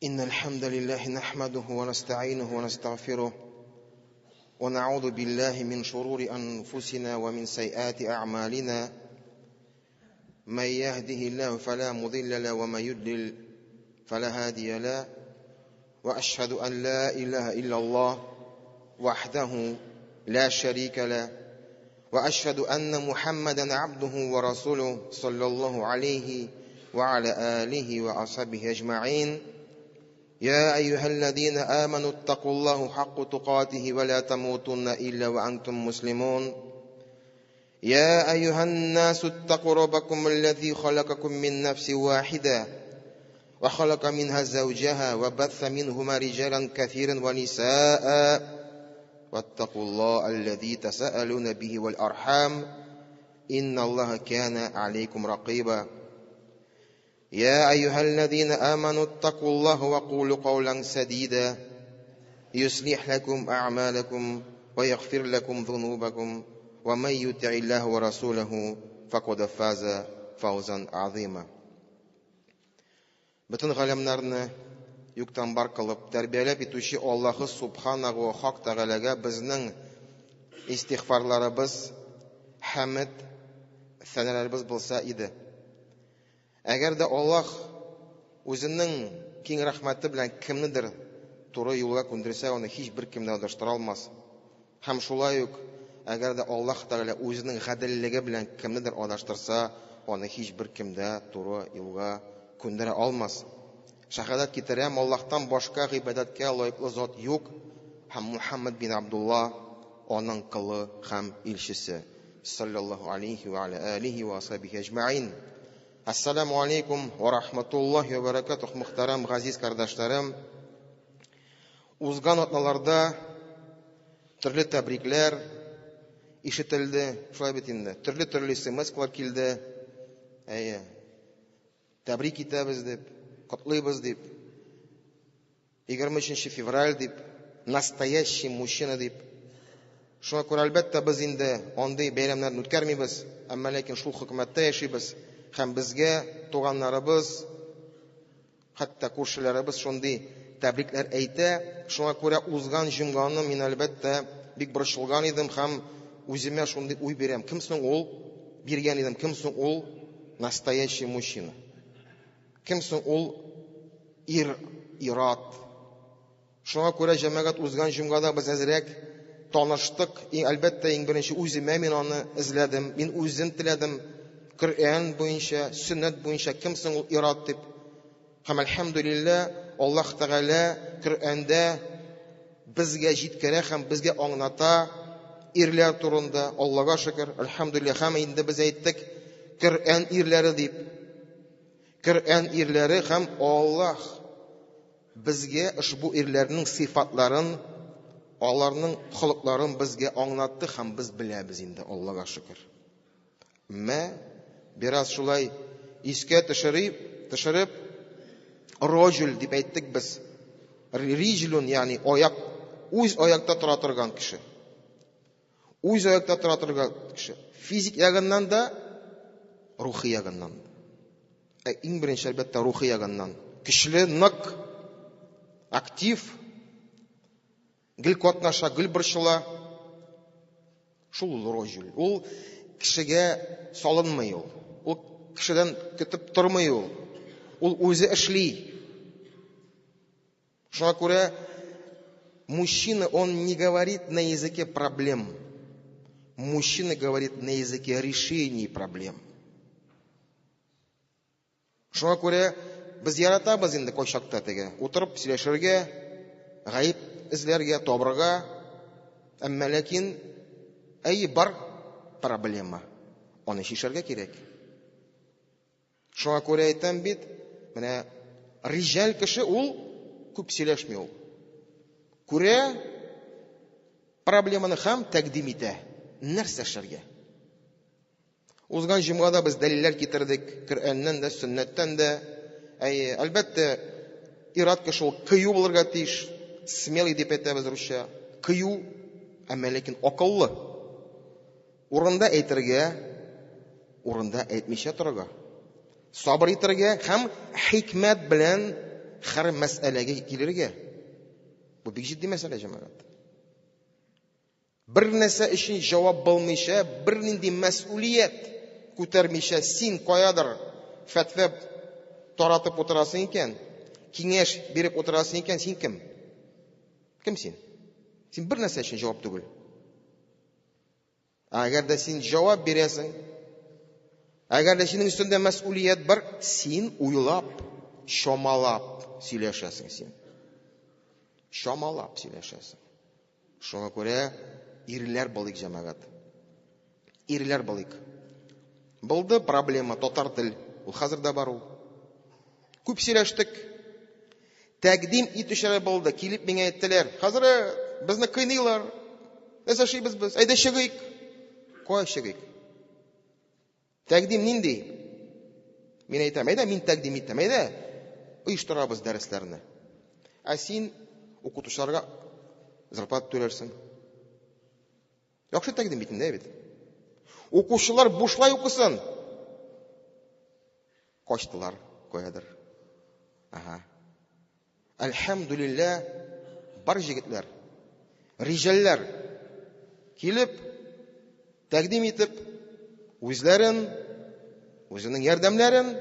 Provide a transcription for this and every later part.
إن الحمد لله نحمده ونستعينه ونستغفره ونعوذ بالله من شرور أنفسنا ومن سيئات أعمالنا من يهده الله فلا مضل له ومن يضلل فلا هادي له وأشهد أن لا إله إلا الله وحده لا شريك له وأشهد أن محمدا عبده ورسوله صلى الله عليه وعلى آله وأصحابه أجمعين يا أيها الذين آمنوا اتقوا الله حق تقاته ولا تموتن إلا وأنتم مسلمون يا أيها الناس اتقوا ربكم الذي خلقكم من نفس واحدة وخلق منها زوجها وبث منهما رجالا كثيرا ونساء واتقوا الله الذي تساءلون به والأرحام إن الله كان عليكم رقيبا يا أيها الذين آمنوا اتقوا الله وقولوا قولا سديدا يصلح لكم أعمالكم ويغفر لكم ذنوبكم ومن يطع الله ورسوله فقد فاز فوزا عظيما Бөтен галәмнәрне юктан бар кылып, тәрбияләп итүче Аллаһы Субханаху ва Хак Тәгаләгә безнең истигъфарларыбыз, хәмд, сәнәләребез булса иде. Әгәр дә Аллаһ үзенең киң рәхмәте белән кемнедер туры юлга күндерсә, аны һич бер кем дә адаштыра алмас. Һәм шулай ук, әгәр дә Аллаһ Тәгалә үзенең гаделлеге белән кемнедер адаштырса, аны һич бер кем дә туры юлга күндерә алмас. Шәһадәт китерәм, Аллаһтан башка гыйбадәткә лаеклы зат юк һәм Мухаммад бин Абдулла аның колы һәм илчесе. Саллаллаһу алейхи ва аля алихи ва асхабихи әҗмәин. Ассаламу алейкум ва рахматуллахи ва баракатух, мөхтәрәм газиз кардәшләрем. Узган атналарда төрле тәбрикләр ишетелде, шулай бит инде. Төрле-төрле смс-лар килде. Әйе. Тәбрик итәбез дип, котлыйбыз дип. 23 февраль дип, настоящий мужчина дип. Шуңа күрә, әлбәттә, без инде андый бәйрәмнәрне үткәрмибез, әмма ләкин шул хөкүмәттә яшибез һәм безгә туганнарыбыз, хәтта күршеләребез шундый тәбрикләр әйтә. Шуңа күрә узган җомганы мин, әлбәттә, бик борчылган идем һәм үземә шундый уй бирәм. Кем соң ул? Биргән идем. Кем соң ул настоящий мужчина? Кем соң ул ир, ират? Шуңа күрә, җәмәгать, узган җомгада без әзрәк таныштык. И, әлбәттә, иң беренче үземә мин аны эзләдем. Мин үзем теләдем Коръән буенча, сөннәт буенча кем соң ул ират дип. Һәм әлхәмдүлилләһ, Аллаһ Тәгалә Коръәндә безгә җиткерә һәм безгә аңлата ирләр турында. Аллага шөкер, әлхәмдүлилләһ. Һәм инде без әйттек, Коръән ирләре дип. Коръән ирләре һәм Аллаһ безгә ошбу ирләрнең сыйфатларын, аларның холыкларын безгә аңлатты һәм без беләбез инде, Аллага шөкер. Мә, бераз шулай искә төшереп, төшереп, рожуль дип әйттек без. Риҗлун, ягъни аяк, үз аякта тора торган кеше. Үз аякта тора торган кеше. Физик ягыннан да, рухи ягыннан да. Ә иң беренче, әлбәттә, рухи ягыннан. Көчле, нык, актив, гел катнаша, гел борчыла. Шул ул рожуль. Ул кешегә салынмый ул. Ул кешедән көтеп тормый ул. Ул үзе эшли. Шуңа күрә мужчина, он не говорит на языке проблем. Мужчина говорит на языке решений проблем. Шуңа күрә без яратабыз инде кайчакта теге утырып сөйләшергә, гаеп эзләргә, табырга. Әмма ләкин әйе бар проблема. Аны чишәргә кирәк. Шуңа күрә әйтәм бит, менә риҗәл кеше ул күп сөйләшми ул. Күрә проблеманы һәм тәкъдим итә. Нәрсә эшләргә? Узган җомгада без дәлилләр китердек, Коръәннән дә, сөннәттән дә. Әйе, әлбәттә, ир-ат кеше ул кыю булырга тиеш, смелый дип әйтәбез русча. Кыю, әмма ләкин акыллы. Урында әйтергә, урында әйтмичә торырга. Сабыр итәргә һәм хикмәт белән һәр мәсьәләгә килергә. Бу бик җитди мәсьәлә, җәмәгать. Бер нәрсә өчен җавап булмыйча, бернинди мәсьүлият күтәрмичә, син каядыр фәтвә таратып утырасың икән, киңәш биреп утырасың икән, син кем? Кем син? Син бер нәрсә өчен җавап түгел. Ә әгәр дә син җавап бирәсең, әгәр дә синең өстендә мәсьүлият бар, син уйлап, чамалап сөйләшәсең син. Чамалап сөйләшәсең. Шуңа күрә ирләр булыйк, җәмәгать. Ирләр булыйк. Булды проблема татар тел. Ул хәзер дә бар ул. Күп сөйләштек. Тәкъдим итүчеләр булды. Килеп миңа әйттеләр. Хәзер безне кыйныйлар. Нәрсә эшлибез без? Әйдә чыгыйк. Кая чыгыйк? Тәкъдим нинди? Мин әйтәм, әйдә мин тәкъдим итәм, әйдә оештырабыз дәресләрне. Ә син укытучыларга зарплата түләрсең. Яхшы тәкъдим бит инде, бит. Укучылар бушлай укысын. Качтылар каядыр. Ага. Әлхәмдүлиллә, бар җегетләр, риҗәлләр килеп, тәкъдим итеп, үзләрен, үзенең ярдәмнәрен,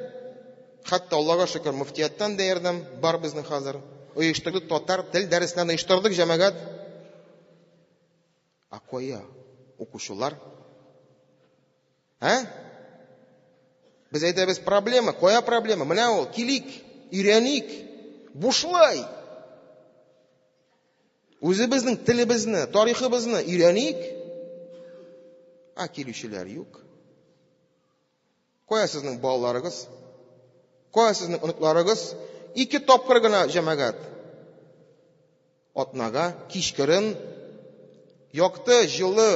хәтта Аллага шөкер, мөфтияттән дә ярдәм бар безнең хәзер. Оештырдык татар тел дәресләрен оештырдык, җәмәгать. Ә кая укучылар? Ә? Без әйтәбез, проблема, кая проблема? Менә ул, килик, өйрәник, бушлай. Үзебезнең телебезне, тарихыбызны өйрәник. Ә килүчеләр юк. Кая сезнең балаларыгыз? Кая сезнең оныкларыгыз? Ике тапкыр гына җәмәгать. Атнага кичкырын якты, җылы,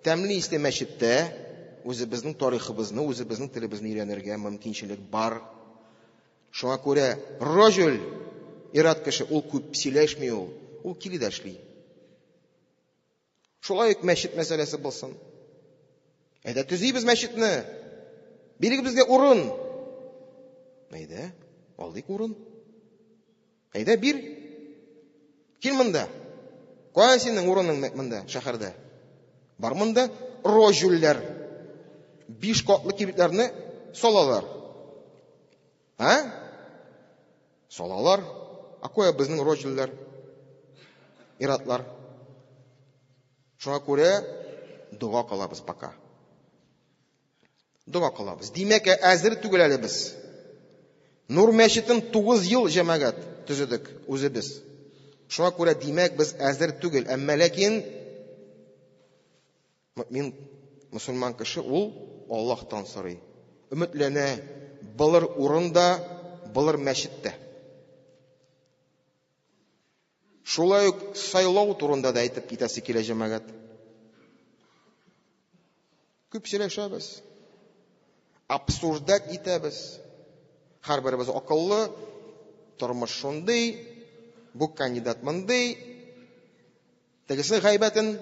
тәмле исле мәчеттә үзебезнең тарихыбызны, үзебезнең телебезне өйрәнергә мөмкинчелек бар. Шуңа күрә рожул, ират кеше, ул күп сөйләшми ул, ул килә дә эшли. Шулай ук мәчет мәсьәләсе булсын. Әйдә төзибез мәчетне. Бирегез безгә урын. Әйдә, алыйк урын. Әйдә бир. Кил монда. Кая синең урының монда, шәһәрдә? Бар монда рожүлләр. Биш катлы кибетләрне салалар. Ә? Салалар. Ә кая безнең рожүлләр? Иратлар. Шуңа күрә дога кылабыз пока. Дога кылабыз. Димәк, әзер түгел әле без. Нур мәчетен 9 ел җәмәгать төзедек үзебез. Шуңа күрә, димәк, без әзер түгел. Әмма ләкин мөмин мусульман кеше ул Аллаһтан сорый. Өметләнә, булыр урын да, булыр мәчет тә. Шулай ук сайлау турында да әйтеп китәсе килә, җәмәгать. Күп сөйләшәбез. Обсуждать итәбез. Һәрберебез акыллы, тормыш шундый, бу кандидат мондый. Тегесенең гайбәтен,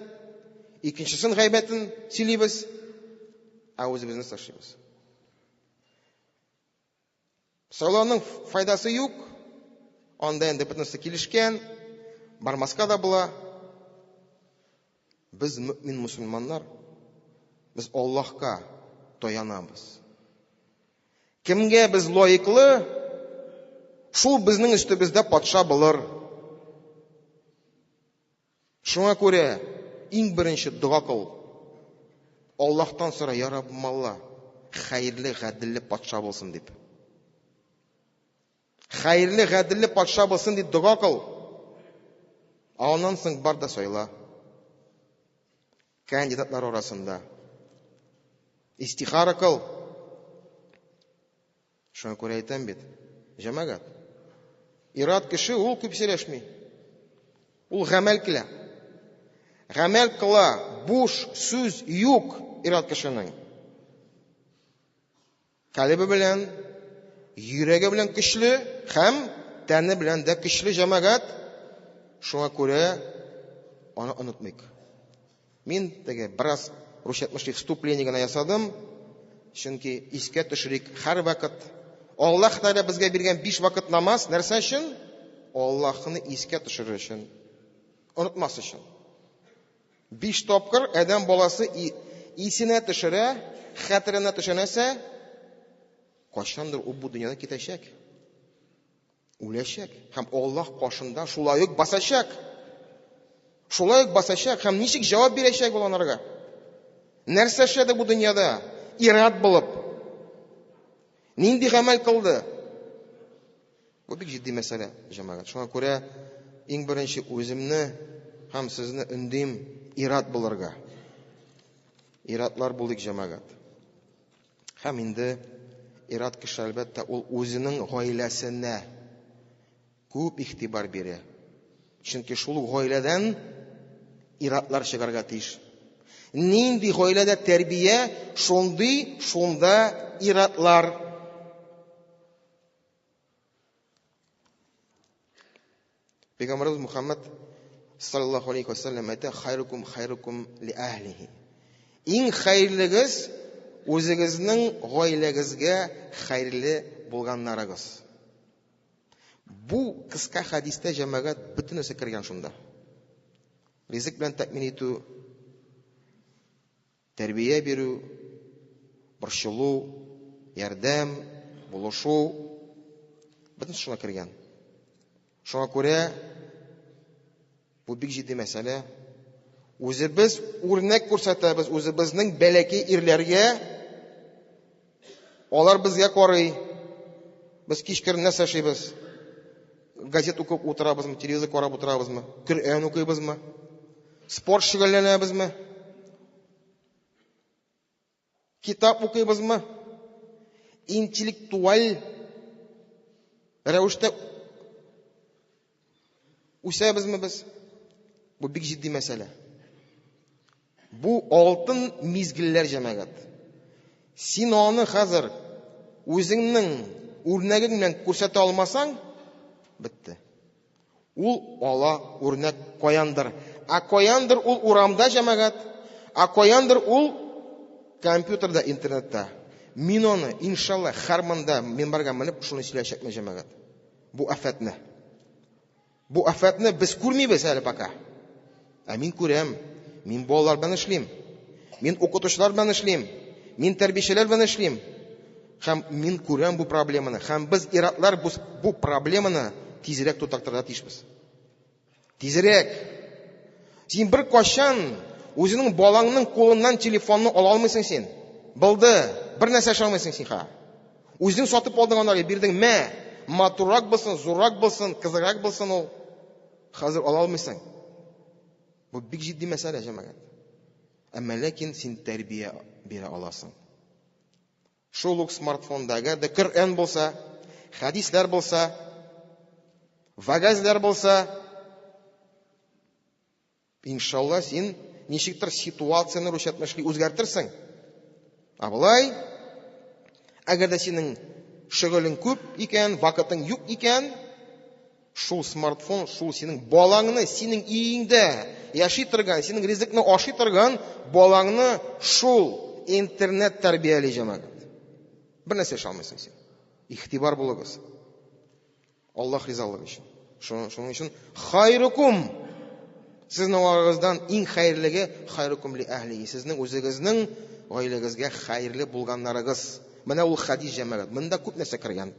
икенчесен гайбәтен сөйлибез, ә үзебезне сашлыйбыз. Сайлауның файдасы юк. Анда инде бөтенесе килешкән, бармаска да була. Без мөмин мусульманнар, без Аллаһка таянабыз. Кемгә без лаеклы, шул безнең өстебездә патша булыр. Шуңа күрә иң беренче дога кыл. Аллаһтан сора, я Раббым Алла, хәерле, гаделле патша булсын дип. Хәерле, гаделле патша булсын дип дога кыл. Ә аннан соң бар да сайла. Кандидатлар арасында. Истихара кыл. Шуңа күрә әйтәм бит, җәмәгать. Ират кеше ул күп сөйләшми. Ул гамәл кыла. Гамәл кыла, буш сүз юк ират кешенең. Калебе белән, йөрәге белән көчле һәм тәне белән дә көчле җәмәгать. Шуңа күрә аны онытмыйк. Мин теге бераз русча әйтмешли вступление генә ясадым, чөнки искә төшерик һәрвакыт Аллаһ Тәгалә безгә биргән биш вакыт намаз нәрсә өчен? Аллаһны искә төшерер өчен, онытмас өчен. Биш тапкыр адәм баласы исенә төшерә, хәтеренә төшә нәрсә? Кайчандыр ул бу дөньядан китәчәк. Үләчәк һәм Аллаһ каршында шулай ук басачак. Шулай ук басачак һәм ничек җавап бирәчәк ул анарга? Нәрсә эшләде бу дөньяда? Ират булып. Нинди гамәл кылды? Бу бик җитди мәсьәлә, җәмәгать. Шуңа күрә иң беренче үземне һәм сезне өндим ират булырга. Иратлар булыйк, җәмәгать. Һәм инде ир-ат кеше, әлбәттә, ул үзенең гаиләсенә күп игътибар бирә. Чөнки шул гаиләдән ир-атлар чыгарга тиеш. Нинди гаиләдә тәрбия, шундый шунда ир-атлар. Пәйгамбәребез Мухаммад саллаллаху алейхи вассалам әйтә, хайрукум хайрукум ли әһлихи. Иң хәерлегез үзегезнең гаиләгезгә хәерле булганнарыгыз. Бу кыска хәдистә җәмәгать бөтенесе кергән шунда. Ризык белән тәэмин итү, Тәрбия бирү, борчылу, ярдәм, булышу, бөтенесе шуңа кергән. Шуңа күрә бу бик җитди мәсьәлә. Үзебез үрнәк күрсәтәбез үзебезнең бәләкәй ирләргә. Алар безгә карый. Без кичкырын нәрсә эшлибез? Газет укып утырабызмы, телевизор карап утырабызмы, Коръән укыйбызмы? Спорт шөгыльләнәбезме? Китап укыйбызмы? Интеллектуаль рәвештә үсәбезме без? Бу бик җитди мәсьәлә. Бу алтын мизгелләр җәмәгать. Син аны хәзер үзеңнең үрнәгең белән күрсәтә алмасаң, бетте. Ул ала үрнәк каяндыр. Ә каяндыр ул урамда җәмәгать, ә каяндыр ул компьютерда, интернетта. Мин аны, иншалла, һәр монда минбарга менеп шуны сөйләячәкмен җәмәгать. Бу афәтне. Бу афәтне без күрмибез әле пока. Ә мин күрәм. Мин балалар белән эшлим. Мин укытучылар белән эшлим. Мин тәрбиячеләр белән эшлим. Һәм мин күрәм бу проблеманы. Һәм без иратлар бу, бу проблеманы тизрәк тотактырырга тиешбез. Тизрәк. Син бер кашан үзеңнең балаңның кулыннан телефонны ала алмыйсың син. Булды. Бер нәрсә эшли алмыйсың син ха. Үзең сатып алдың анары, бирдең, мә, матуррак булсын, зуррак булсын, кызыграк булсын ул. Хәзер ала алмыйсың. Бу бик җитди мәсьәлә, җәмәгать. Әмма ләкин син тәрбия бирә аласың. Шул ук смартфонда әгәр дә Коръән булса, хәдисләр булса, вагазлар булса, Иншалла, син ничектер ситуацияне русча әйтмешли үзгәртерсең. Ә болай, әгәр дә синең шөгылең күп икән, вакытың юк икән, шул смартфон, шул синең балаңны, синең өеңдә яши торган, синең ризыкны ашый торган балаңны шул интернет тәрбияли җәмәгать. Бер нәрсә эшли алмыйсың син. Игътибар булыгыз. Аллаһ ризалыгы өчен. Шуның өчен хайрукум сезнең арагыздан иң хәерлеге хайрукум ли әһлиһи. Сезнең үзегезнең гаиләгезгә хәерле булганнарыгыз. Менә ул хәдис җәмәгать. Монда күп нәрсә кергән.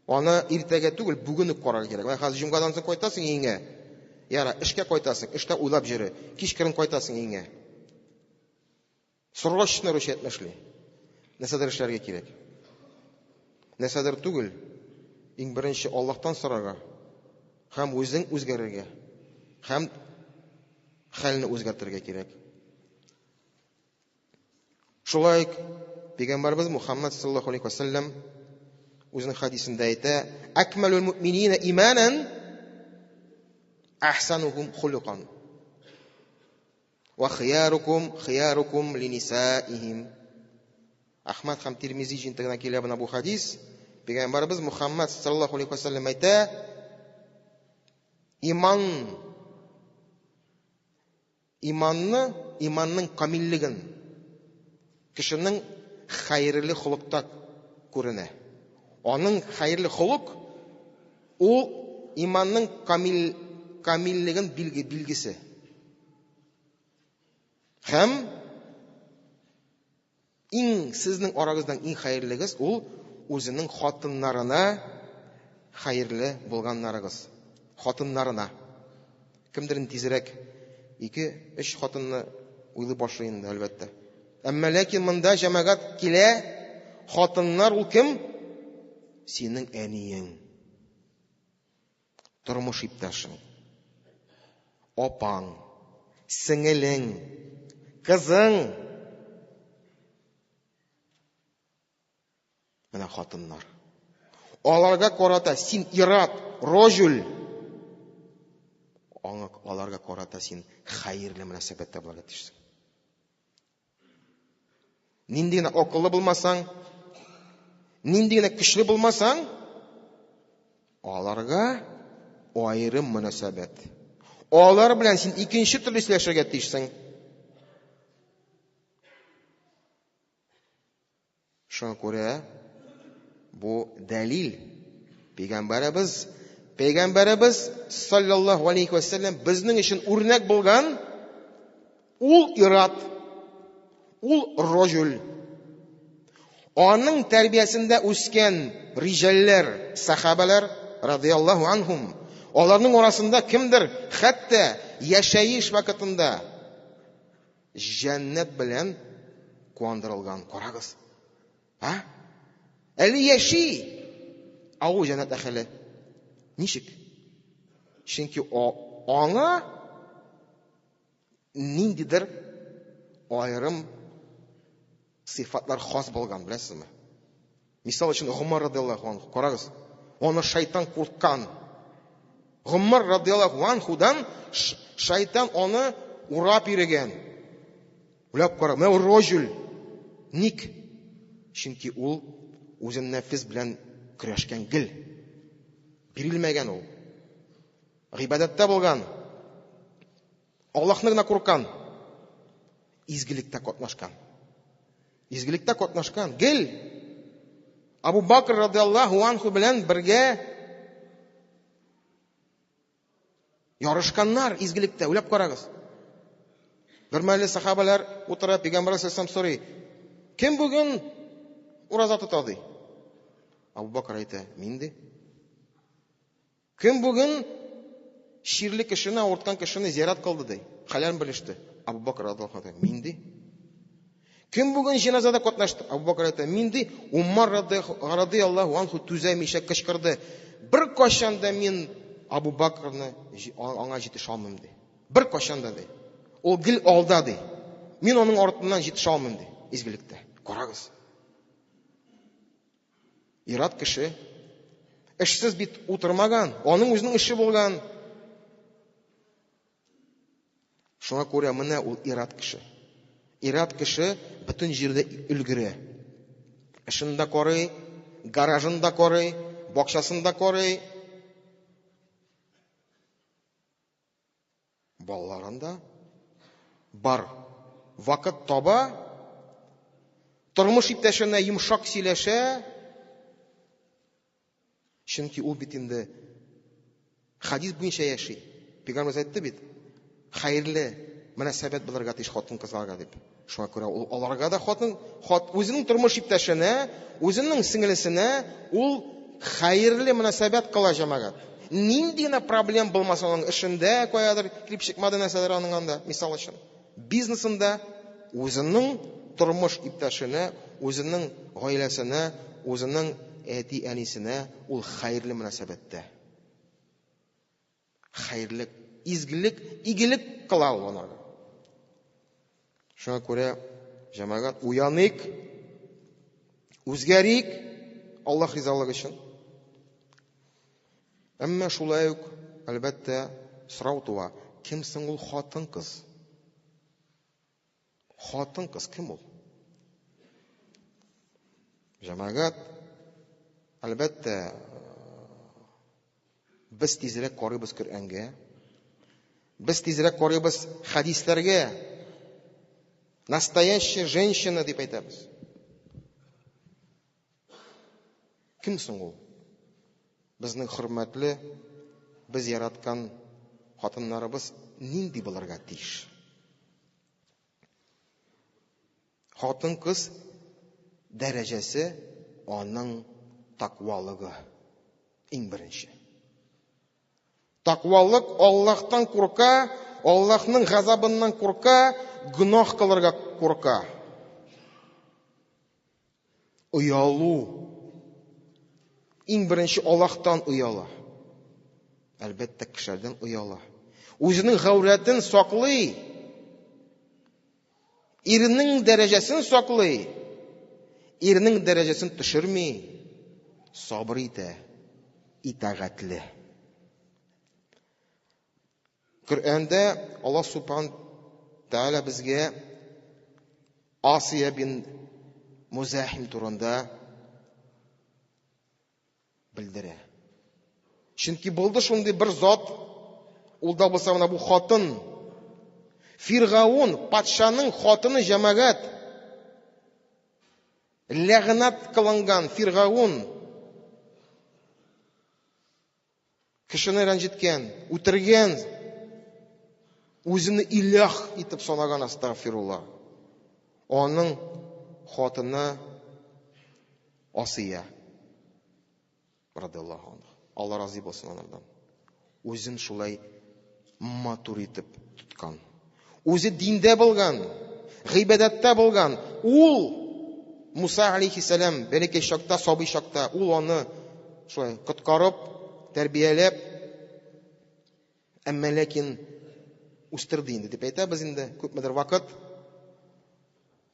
Аны иртәгә түгел, бүген үк карарга кирәк. Менә хәзер җомгадан соң кайтасың өеңә. Яра, эшкә кайтасың, эштә уйлап йөре. Кичкырын кайтасың өеңә. Срочно русча әйтмешли. Нәрсәдер эшләргә кирәк. Нәрсәдер түгел, иң беренче Аллаһтан сорарга һәм үзең үзгәрергә һәм хәлне үзгәртергә кирәк. Шулай ук Пәйгамбәрбез Мухаммад саллаллаху алейхи вәсәлләм үзенең хадисендә әйтә: "Акмалул муъминина иманан ахсанухум хулукан." Ва хиярукум хиярукум линисаихим. Ахмад һәм Тирмизи җыентыгына килә менә бу хадис. Пәйгамбәребез Мухаммад саллаллаху алейхи вәсәлләм әйтә, иман иманны, иманның камиллеген кешенең хәерле холыкта күренә. Аның хәерле холык ул иманның камил камиллеген билге билгесе. Һәм иң сезнең арагыздан иң хәерлегез ул үзенең хатыннарына хәерле булганнарыгыз. Хатыннарына. Кемдер тизрәк ике, өч хатынны уйлый башлый инде, әлбәттә. Әмма ләкин монда җәмәгать килә, хатыннар ул кем? Синең әниең. Тормыш иптәшең. Апаң, сеңелең, кызың. Менә хатыннар. Аларга карата син ират, рожул. Аңа аларга карата син хәерле мөнәсәбәттә булырга тиешсең. Нинди генә акыллы булмасаң, нинди генә көчле булмасаң, аларга аерым мөнәсәбәт. Алар белән син икенче төрле сөйләшергә тиешсең. Шуңа күрә бу дәлил пәйгамбәребез пәйгамбәребез саллаллаһу алейхи вәсәлләм безнең өчен үрнәк булган ул ират, ул рожул. Аның тәрбиясендә үскән риҗәлләр, сахабалар радияллаһу анхум, аларның арасында кемдер хәтта яшәеш вакытында Җәннәт белән куандырылган. Карагыз. А? Әле яши. Ә ул җәннәт әһеле. Ничек? Чөнки аңа ниндидер аерым сыйфатлар хас булган, беләсезме? Мисал өчен, Гомар радиаллаху анху, карагыз, аны шайтан курккан. Гомар радиаллаху анхудан шайтан аны урап йөрегән. Уйлап кара, менә ул рожул. Ник? Чөнки ул үзен нәфес белән көрәшкән гел. Бирелмәгән ул. Гыйбадәттә булган. Аллаһны гына курккан. Изгелектә катнашкан. Изгелектә катнашкан. Гел Абу Бакр радиаллаһу анху белән бергә ярышканнар изгелектә. Уйлап карагыз. Бер мәле сахабалар утыра, пәйгамбәр саллаллаху сорый: "Кем бүген ураза тота?" ди. Абу Бакр әйтә: "Мин" ди. Кем бүген чирле кешене, авырткан кешене зиярат кылды ди? Хәлен белеште. Абу Бакр радиаллаху анху мин ди. Кем бүген җеназада катнашты? Абу Бакр әйтә, мин ди. Умар радиаллаху анху түзәмичә кычкырды. Бер кайчан да мин Абу Бакрны аңа җитешә алмыйм ди. Бер кайчан да ди. Ул гел алда ди. Мин аның артыннан җитешә алмыйм ди. Изгелектә. Карагыз. Ират кеше эшсез бит утырмаган, аның үзенең эше булган. Шуңа күрә менә ул ират кеше. Ират кеше бөтен җирдә өлгерә. Эшен дә карый, гаражын да карый, бакчасын да карый. Балаларында бар. Вакыт таба, тормыш иптәшенә йомшак сөйләшә. Чөнки ул бит инде хадис буенча яши. Пәйгамбәребез әйтте бит, хәерле мөнәсәбәт булырга тиеш хатын-кызларга дип. Шуңа күрә ул аларга да хатын, хат, үзенең тормыш иптәшенә, үзенең сеңелесенә ул хәерле мөнәсәбәт кыла җәмәгать. Нинди генә проблем булмасын аның эшендә, каядыр килеп чыкмады нәрсәдер аның анда, мисал өчен. Бизнесында үзенең тормыш иптәшенә, үзенең гаиләсенә, үзенең әти-әнисенә ул хәерле мөнәсәбәттә. Хәерлек, изгелек, игелек кыла ул анарга. Шуңа күрә, җәмәгать, уяныйк, үзгәрик Аллаһ ризалыгы өчен. Әмма шулай ук, әлбәттә, сорау туа, кем соң ул хатын-кыз? Хатын-кыз кем ул? Җәмәгать, әлбәттә, без тизрәк карыйбыз Коръәнгә. Без тизрәк карыйбыз хәдисләргә. Настоящая женщина дип әйтәбез. Кем соң ул? Безнең хөрмәтле, без яраткан хатыннарыбыз нинди булырга тиеш? Хатын-кыз дәрәҗәсе аның таквалыгы иң беренче. Таквалык Аллаһтан курка, Аллаһның газабыннан курка, гөнаһ кылырга курка. Оялу. Иң беренче Аллаһтан ояла. Әлбәттә, кешеләрдән ояла. Үзенең гаурәтен саклый. Иренең дәрәҗәсен саклый. Иренең дәрәҗәсен төшерми. Сабыр итә. Итагатьле. Коръәндә Аллаһ Субхан Тәгалә безгә Асия бин Музахим турында белдерә. Чөнки булды шундый бер зат, ул да булса менә бу хатын. Фиргаун патшаның хатыны җәмәгать. Ләгънәт кылынган Фиргаун кешене рәнҗеткән, үтергән, үзен иләх итеп санаган астагфирулла. Аның хатыны Асия радиаллаһу анха. Алла разый булсын анардан. Үзен шулай матур итеп тоткан. Үзе диндә булган, гыйбадәттә булган. Ул Муса алейхиссалам бәләкәй чакта, сабый чакта ул аны шулай коткарып, тәрбияләп, әмма ләкин үстерде инде дип әйтәбез инде күпмедер вакыт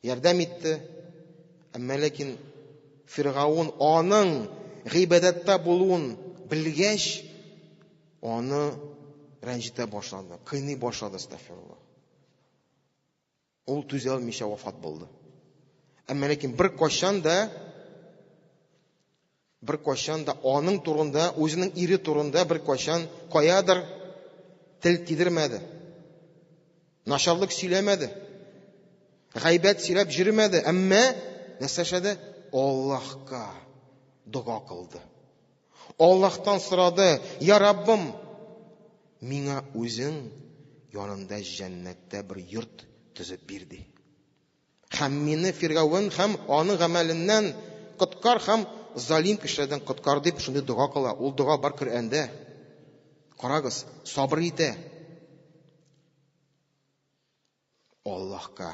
ярдәм итте. Әмма ләкин Фиргаун аның гыйбадәттә булуын белгәч, аны рәнҗетә башлады, кыйный башлады, астагфирулла. Ул түзә алмыйча вафат булды. Әмма ләкин бер кайчан да бер кайчан да аның турында, үзенең ире турында бер кайчан каядыр тел тидермәде. Начарлык сөйләмәде. Гайбәт сөйләп йөрмәде, әмма нәрсә эшләде? Аллаһка дога кылды. Аллаһтан сорады: "Я Раббым, миңа үзең янында җәннәттә бер йорт төзеп бир", ди. Һәм мине Фиргавен һәм аның гамәленнән коткар һәм залим кешеләрдән коткар дип шундый дога кыла. Ул дога бар Коръәндә. Карагыз, сабыр итә. Аллаһка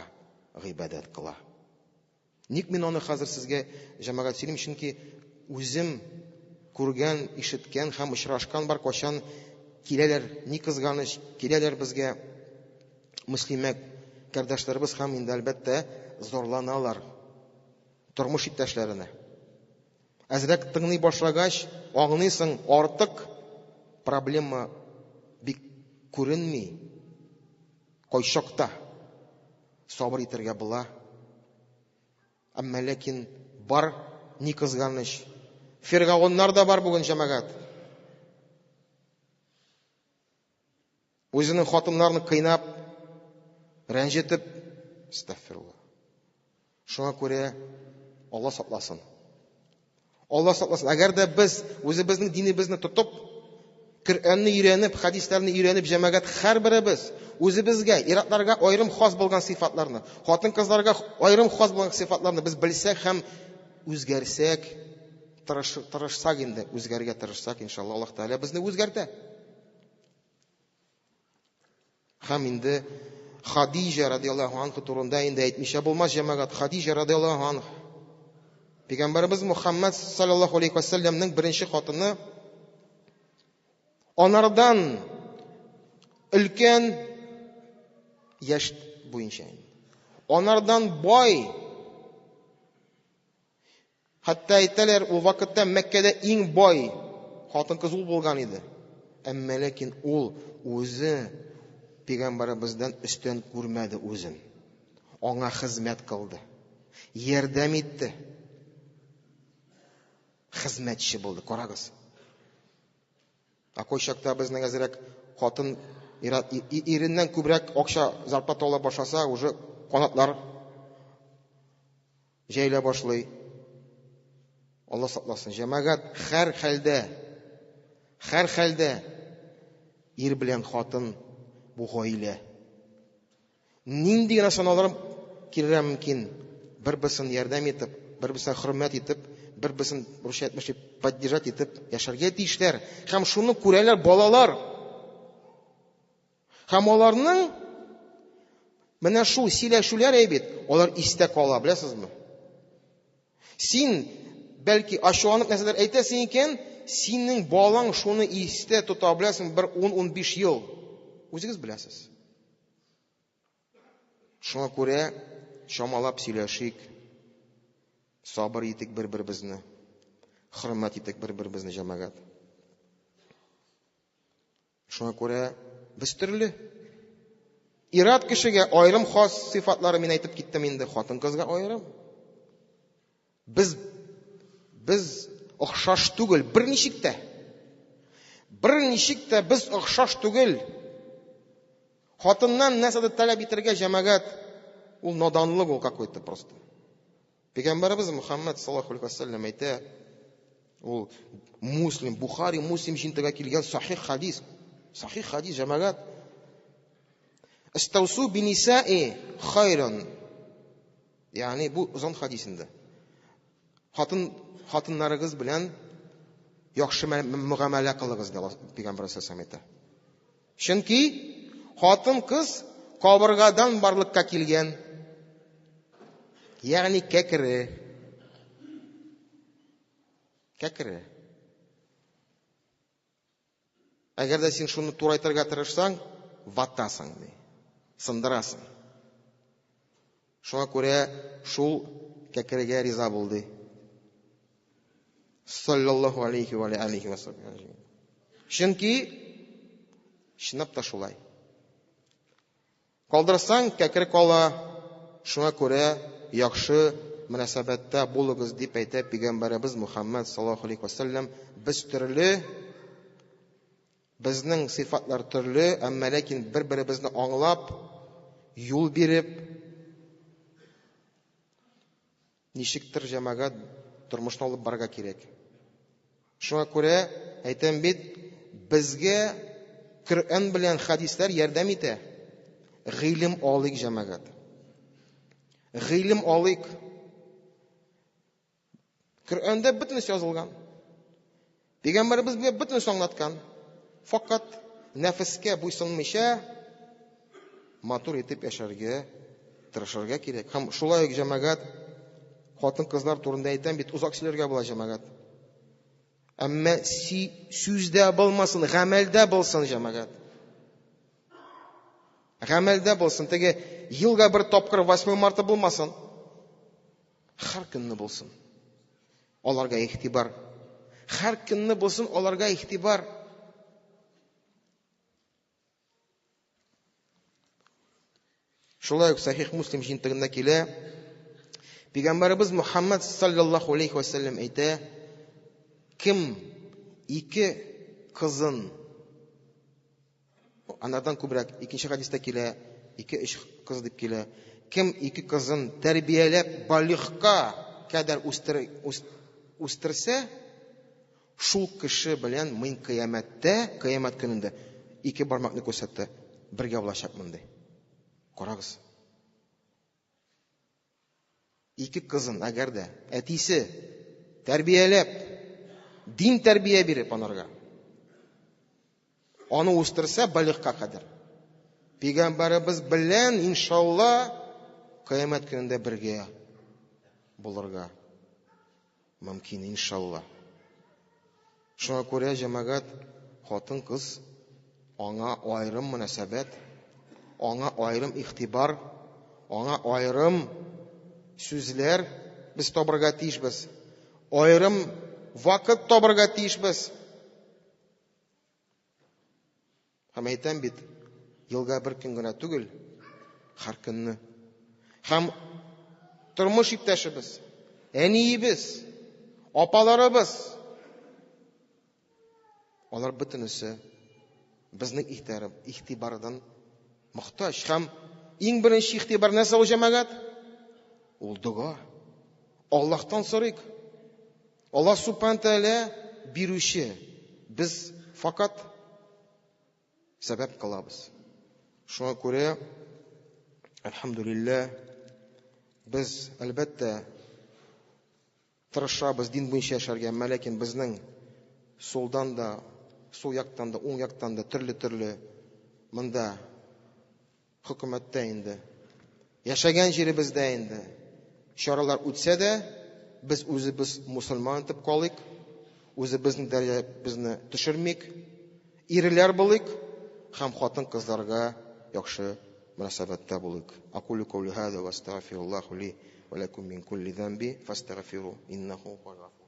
гыйбадәт кыла. Ник мин аны хәзер сезгә җәмәгать сөйлим? Чөнки үзем күргән, ишеткән һәм очрашкан бар, кайчан киләләр, ни кызганыч, киләләр безгә мөслимә кардәшләребез һәм инде әлбәттә зарланалар тормыш иптәшләренә. Әзрәк тыңлый башлагач, аңлыйсың, артык проблема бик күренми. Кайчакта сабыр итәргә була. Әмма ләкин бар, ни кызганыч. Фиргавыннар да бар бүген җәмәгать. Үзенең хатыннарын кыйнап, рәнҗетеп, астагфирулла. Шуңа күрә Алла сакласын. Алла сакласын. Әгәр дә без үзебезнең динебезне тотып, Коръәнне өйрәнеп, хәдисләрне өйрәнеп, җәмәгать һәрберебез үзебезгә, иратларга аерым хас булган сыйфатларны, хатын-кызларга аерым хас булган сыйфатларны без белсәк һәм үзгәрсәк, тырышсак инде, үзгәрергә тырышсак, иншалла, Аллаһ Тәгалә безне үзгәртә. Һәм инде Хадиҗа радиаллаһу анха турында инде әйтмичә булмас, җәмәгать. Хадиҗа радиаллаһу анха. Пәйгамбәребез Мухаммад саллаллаһу алейхи ва сәлләмнең беренче хатыны. Анардан өлкән яшь буенча. Анардан бай. Хәтта әйтәләр, ул вакытта Мәккәдә иң бай хатын-кыз ул булган иде. Әмма ләкин ул үзе пәйгамбәребездән өстен күрмәде үзен. Аңа хезмәт кылды. Ярдәм итте. Хезмәтче булды, карагыз. Ә кайчакта безнең әзрәк хатын иреннән күбрәк акча зарплата ала башласа, уже канатлар җәелә башлый. Алла сакласын. Җәмәгать, һәр хәлдә, һәр хәлдә ир белән хатын бу гаилә. Нинди генә сынаулар килергә мөмкин, бер-берсен ярдәм итеп, бер-берсен хөрмәт итеп, бер-берсен русча әйтмешли поддержать итеп яшәргә тиешләр. Һәм шуны күрәләр балалар. Һәм аларның менә шул сөйләшүләр әйбит, алар истә кала, беләсезме? Син бәлки ачуланып нәрсәләр әйтәсең икән, синең балаң шуны истә тота, беләсең, бер 10-15 ел. Үзегез беләсез. Шуңа күрә чамалап сөйләшик, сабыр итик бер-беребезне, хөрмәт итик бер-беребезне, җәмәгать. Шуңа күрә без төрле. Ират кешегә аерым хас сыйфатлары мин әйтеп киттем инде, хатын-кызга аерым. Без охшаш түгел, берничек тә. Берничек тә без охшаш түгел. Хатыннан нәрсәдер таләп итәргә җәмәгать, ул наданлык ул какой-то просто. Пәйгамбәребез Мөхәммәд саллаллаһу алейхи вәсәлләм әйтә, ул Муслим, Бухари, Муслим җинтегә килгән сахих хадис. Сахих хадис, җәмәгать. Истаусу бинисаи хайран. Ягъни бу озын хадис инде. Хатын хатыннарыгыз белән яхшы мөгамәлә кылыгыз дип Пәйгамбәр саллаллаһу әйтә. Чөнки хатын-кыз кабыргадан барлыкка килгән. Ягъни кәкре. Кәкре. Әгәр дә син шуны турайтырга тырышсаң, ватасың, ди. Сындырасың. Шуңа күрә шул кәкрегә риза бул, ди. Саллаллаху алейхи ва алейхи ва саллям. Чөнки чынлап та шулай. Калдырсаң, кәкре кала. Шуңа күрә яхшы мөнәсәбәттә булыгыз дип әйтә пәйгамбәребез Мухаммад саллаллаху алейхи ва саллям. Без төрле, безнең сыйфатлар төрле, әмма ләкин бер-беребезне аңлап, юл биреп, ничектер җәмәгать тормышны алып барырга кирәк. Шуңа күрә әйтәм бит, безгә Коръән белән хәдисләр ярдәм итә. Гыйлем алыйк, җәмәгать. Гыйлем алыйк. Коръәндә бөтенесе язылган. Пәйгамбәребез безгә бөтенесе аңлаткан. Факат нәфескә буйсынмыйча матур итеп яшәргә тырышырга кирәк. Һәм шулай ук җәмәгать хатын-кызлар турында әйтәм бит, озак сөйләргә була җәмәгать. Әмма сүздә булмасын, гамәлдә булсын җәмәгать. Гамәлдә булсын. Теге елга бер тапкыр 8 марта булмасын. Һәр көнне булсын. Аларга игътибар. Һәр көнне булсын аларга игътибар. Шулай ук Сахих Муслим җинтегендә килә. Пәйгамбәребез Мухаммад саллаллаху алейхи ва саллям әйтә, кем ике кызын анардан күбрәк, икенче хадистә килә, ике-өч кыз дип килә. Кем ике кызын тәрбияләп балигъка кадәр үстерсә, шул кеше белән мин кыямәттә, кыямәт көнендә ике бармакны күрсәтте, бергә булачакмын ди. Карагыз. Ике кызын, әгәр дә әтисе тәрбияләп, дин тәрбия биреп анарга, аны үстерсә балигъка кадәр, пәйгамбәребез белән, иншалла, кыямәт көнендә бергә булырга мөмкин, иншалла. Шуңа күрә җәмәгать хатын-кыз аңа аерым мөнәсәбәт, аңа аерым игътибар, аңа аерым сүзләр без табырга тиешбез. Аерым вакыт табырга тиешбез. Һәм әйтәм бит, елга бер көн генә түгел, һәр көнне. Һәм тормыш иптәшебез, әниебез, апаларыбыз, алар бөтенесе безнең игътибардан мохтаҗ. Һәм иң беренче игътибар нәрсә ул, җәмәгать? Ул дога. Аллаһтан сорыйк. Аллаһ Субхана Тәгалә бирүче. Без факат сәбәп кылабыз. Шуңа күрә, әлхәмдүлилләһ, без, әлбәттә, тырышабыз дин буенча яшәргә, әмма ләкин безнең сулдан да, сул яктан да, уң яктан да төрле-төрле монда хөкүмәттә инде, яшәгән җиребездә инде чаралар үтсә дә, без үзебез мусульман итеп калыйк, үзебезнең дәрәҗәбезне төшермик, ирләр булыйк һәм хатын-кызларга яхшы мөнәсәбәттә булыйк. Акулю каули һаза ва астагфируллаху ли ва лакум мин кулли замби фастагфиру иннаху хуал гафур.